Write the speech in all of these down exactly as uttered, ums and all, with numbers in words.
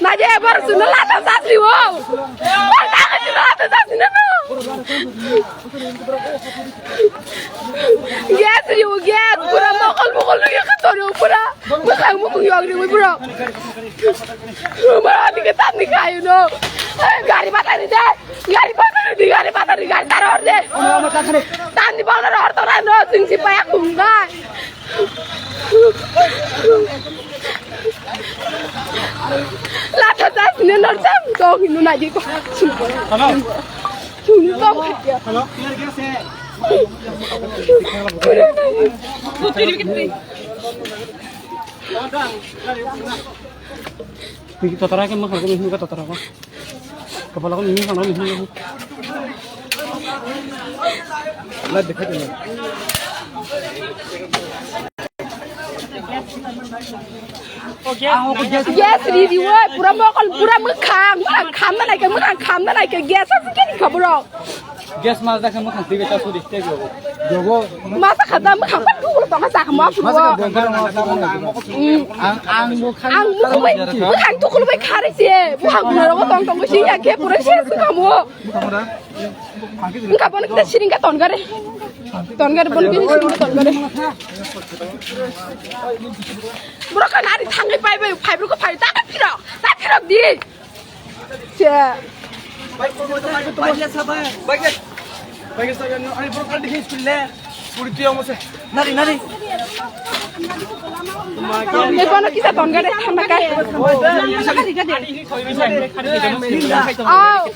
Naje, borok chwngno lata chasri o. Borok chwngno lata chasri no. Gas riu, gas, pura mokol mokol riu khatori pura. Mwkhang mukhung yog riu pura. Mara dike tamni kayu no. Gari batari de. Gari batari de, gari batari, gari tara hor de. Tamni bawna hor tora no, sing si paya khum gai. Lata ta sine nor sam to hinu na di ko. Hello. Hello. Totara ke makhang ko, totara ko. Kepala ko ini sana ini. Lihat dekat ini. Gas riu riu, pura mokol, pura mwkhang, mwkhang khamna naikha, mwkhang khamna naikha, gas aswk khe rikha borok. Gas mas dakhe mwkhang twi ta suri tei go. Jogo. Masa khata mwkhang pa thukul tongkha sakha ma phuru. Masa khata mwkhang twi ta suri. Ang, ang mwkhang. Ang mwkhang bai, mwkhang thukul bai khare se. Mwkhang buna rogo tong tong sing ya khe pura se sukamo. Wngkha bono kita siring ka ton gare. Ton gare bono kita siring ka ton gare. Borok ka nari thangai pai bai phai borok phai ta phirok ta phirok di. Che. Nari, nari. Eko no kisa ton gare thangna kai. Oh.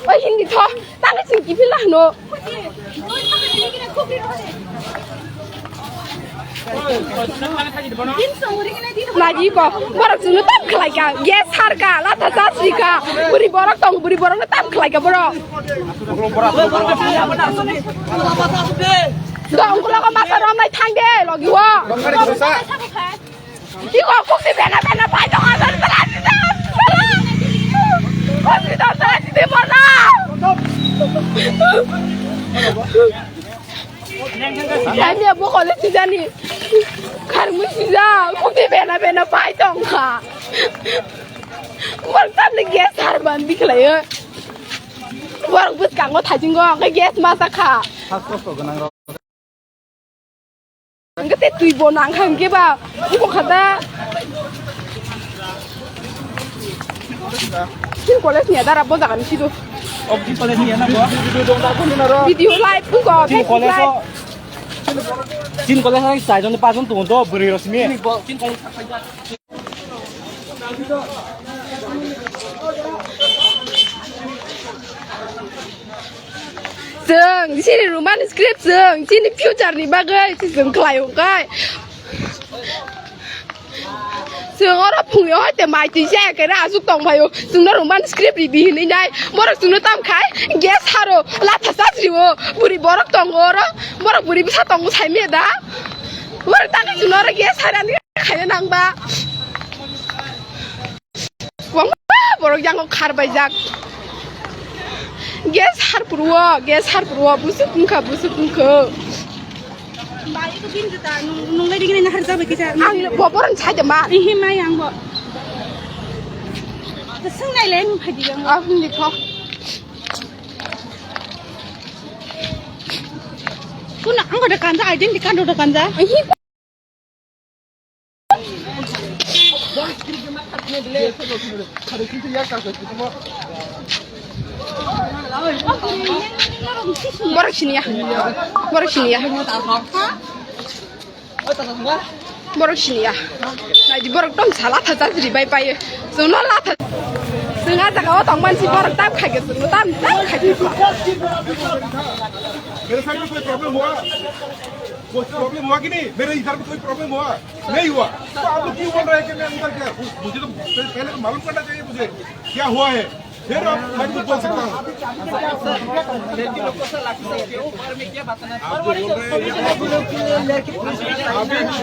Oi, hindi tho. Tangka sing kiphil lah no. Naji ko, borok chwngno tam khlai kha, gas har kha, lata chasri kha, buri borok tong, buri borok no tam khlai kha borok. Dong ulo ko masa romnai thang de, logi o. Iko kukti bena bena pai tong, asal terasi dah. Hospital terasi di mana? Jani abu kole sijani. Karmu sija, kukti bena bena pai tong kha. Borok tamni gas har ban bikhlai. Borok bwskango thajingo, hwnkhe gas masa kha. Hwnkhe tei twi bo nang kha hwnkhe ba, wngkha da. Chini college ni adara bo jaga ni sido. Off chini college ni ana bo. Video live wngkha, chini Facebook college o, live. Chini college o sai jon pa jon tongo do bwrwi rosmi. Chini college. Chwng chini Roman script, chwng chini future ni bagwi se chwng khlai hwnkhe. Chwng oro phungyo hoite mai twi chaya khe aswk tong phaio. Chwngno Roman script ribi hinwi nai. Borok chwngno tam khai gas haro, latha chasrio. Buri borok tongo oro. Borok buri bwsa tongo saimanya da. Borok tangwi chwngno oro gas harani khaina nangba. Kwbangma borok yango khar baijak. Gas har phuruo, gas har phuruo, busuk wngkha, busuk wngkha. Ba, iko bin juta, nung, nung lai digini nahar jabai kisa. Ang bo borok sai de ma. Ihi mai ang bo. Swng nai le nung phai di ang. Ah, hindi ko. Kuna ang ko da kanja, identity card da kanja. Ihi. Borok siniya. Borok siniya. Borok siniya. Naidi borok tong sala tha chajri bai pai. Sono latha. Swnga jaga o tong mansi borok tam khai ge swngo tam tam khai. मेरे साथ में कोई प्रॉब्लम हुआ? कोई प्रॉब्लम हुआ कि नहीं? मेरे इधर में कोई प्रॉब्लम हुआ? नहीं हुआ। तो आप लोग क्यों बोल रहे हैं कि मैं अंदर गया? मुझे तो पहले तो मालूम करना चाहिए मुझे, क्या हुआ है, फिर आप, मैं कुछ बोल सकता हूँ। आप जो बोल रहे हैं, ये अभी जो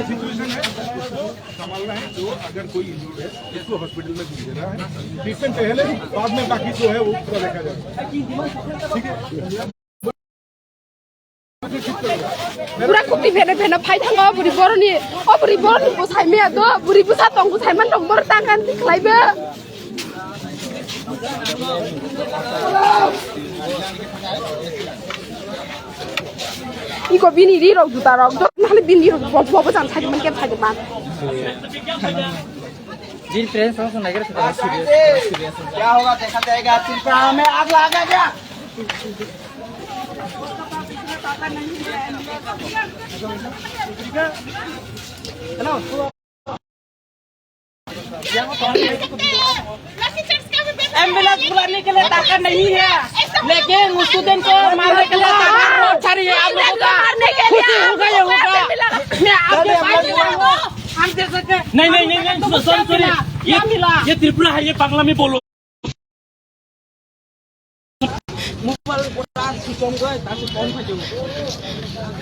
सिचुएशन है, उसको संभालना है। जो अगर कोई इंजर्ड है, उसको हॉस्पिटल में भेजना है। ट्रीटमेंट पहले, बाद में बाकी जो है, वो पूरा देखा जाएगा। ठीक है? Pura kukti phene phene phai thango buri boroni, o buri boroni bwsai maya do, buri bwsa tong bwsai man tong bor tangan tikhlai bo. Iko bini ri rok juta rok do nahale bini ri rok bo bo jang sai man kem sai man. Jin friends also nagar sudah serious, serious. क्या होगा देखा जाएगा, त्रिपुरा में आग लगा क्या? एम्बुलेंस बुलाने के लिए ताकत नहीं है, लेकिन उस स्टूडेंट को मारने के लिए ताकत बहुत सारी है। आप लोगों का खुशी होगा, ये होगा। मैं आपके साथ ही हूँ। हम जैसे कि नहीं, नहीं, नहीं, नहीं, सॉरी, सॉरी। ये, ये त्रिपुरा है, ये बांग्ला में बोलो।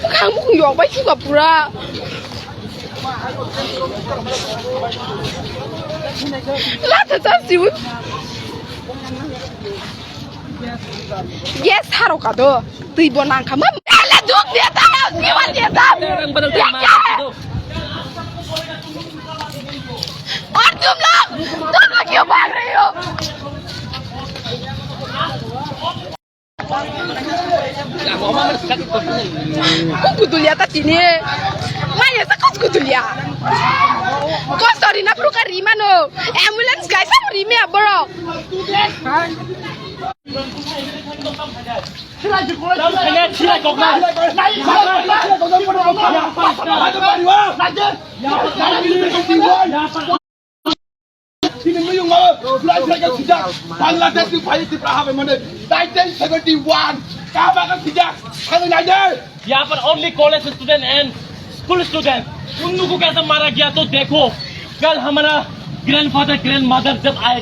Bwkhang bwkhang yok bai suka pura. Latha ta siwi. Gas haro ka do. Twi bo nang kha ma. Ele duk diya ta, diwa diya ta. और तुम लोग, तुम लोग क्यों भाग रहे हो? Kung kutulia ta tini. Maya sa kung kutulia. Kosori na pruka rimano. Ambulance guys, sa rimi aboro. Bangladesh में भाई त्रिपुरा हमें मने नाइनटीन सेवेंटी वन कहाँ पर सीधा हमें नहीं है। यहाँ पर only college student and school student, उन लोगों को कैसे मारा गया। तो देखो, कल हमारा ग्रैंडफादर ग्रैंडमदर जब आए